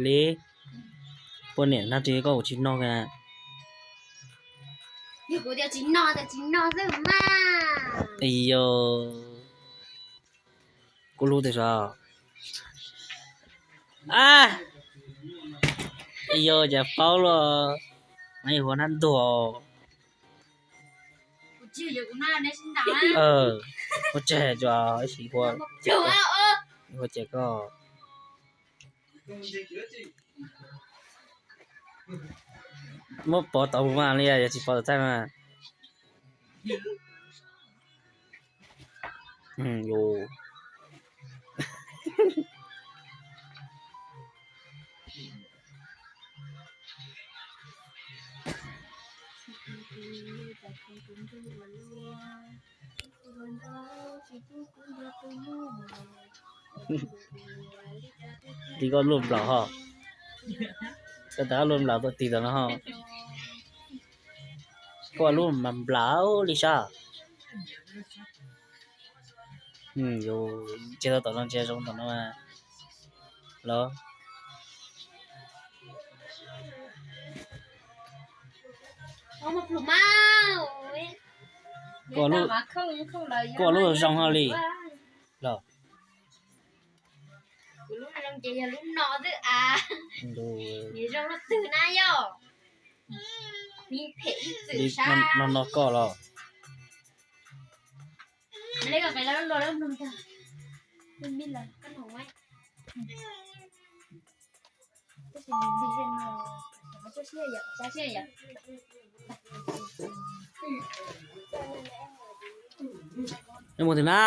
Li, poj niam nag ris koj kuv tsis noj kiag. Kuv tias tsis noj tias tsis noj xwb mas. Yog kuv lub tias sov. A, yog cas paub los, mas yog huav nab ntuag. Ua tseg, ib sim huav ces koj muab pov tau mus mas li, yog tsis pov tau txaij mas. Li koj luaj nplaum ho. Koj tas luaj nplaum tuaj tig tom no ho. Koj lub mas nplaum li sab. Yus ntsia tau tom no ntsia zoo tom no mas los. Koj lub zoo ho li los. Kuv lub zoo ces yog lub no xwb as. Nws zoo lub twg na yog? Phem ib txwm sab no no koj los. Neb mus twg na?